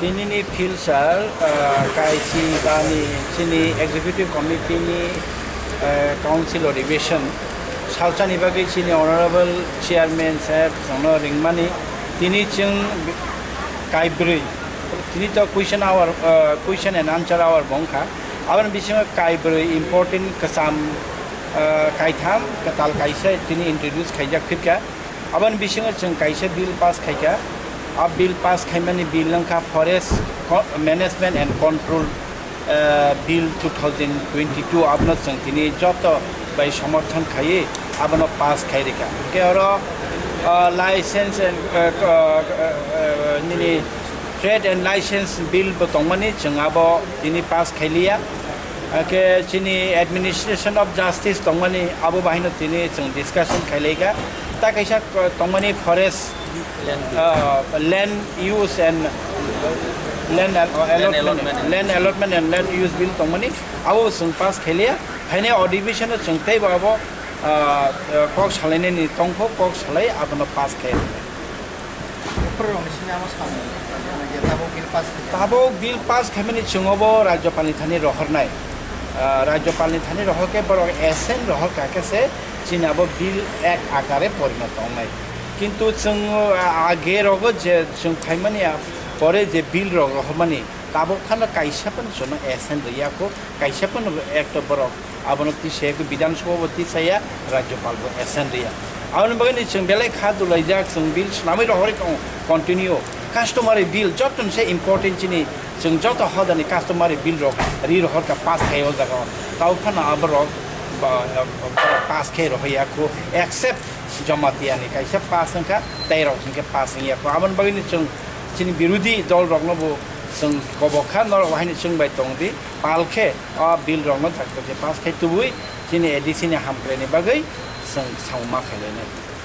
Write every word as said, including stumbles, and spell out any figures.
Nini field sir, ah, kaisi bani chini executive committee ni, eh, council o revision salchani bagwi chini honorable chairman sir jono ringmani tini chwng kaibrwi tini to question hour, ah, question and answer hour bongkha. Aboni bisingo kaibrwi important kwcham, ah, kaitham kwtal kaisa tini introduce khaijak phirkha. Aboni bisingo chwng kaisa bill pass khaikha. A bill pass khaimani bill wngkha Forest Co-, Management and Control, eh, Bill two thousand twenty-two. Abono chwng tini joto bai somorthon khaiwi abono pass khai rikha. Hwnkhe oro, ah, license and, eh, ko-, eh, eh, nini trade and license bill bo tongmani chwng abo tini pass khailiya. Hwnkhe chini administration of justice tongmani abo bahino tini chwng discussion khailaikha. Ta kaisa, uh, tongmani forest, uh, land use and land al-, uh, allotment, allotment. Land allotment and land use bill tongmani abo chwng pass khailia. Phainai adhibeshon o chwng teibo abo, uh, uh, kok salainani tongkho, kok salai abono pass khai. Buphurrokni simi amo samung, je tabuk bill pass khaikha. Tabuk bill pass khaimani chwng obo Rajyapalni thani rohornai. Ah, Rajyapalni thani rohorkhe borok assent rohorkha khe se chini abo bill act akare porinoto wngnai. Kintu chwng, ah, age rogo je chwng phaimani a-, pore je bill rok rohormani tabuk phano kaisa phano chwngno assent rwya kho, kaisa phano ekto borok abono tisaya kho, Bidhan Sabha bo tisaya, Rajyapal bo assent rwya. Aboni bagwi chwng belai kha dulaijak, chwng bill swnamwi rohorwi tongo continue. Customary bill joto se important chini, chwng joto hodani customary bill rok ri rohorkha pass khai o jaga o. Tabo phano aborok ba, ba, pass khai rohorya kho, except Jamatia ni kaisa pass wngkha, tei rok hinkhe pass wngya kho. Aboni bagwi chwng chini birodhi dol rokno bo chwng kobok kha, norok haino chwng bai tong di. Pal khe o bill rokno dakti je pass khai tubui chini A D C ni hamkraini bagwi chwng samung ma khailainai.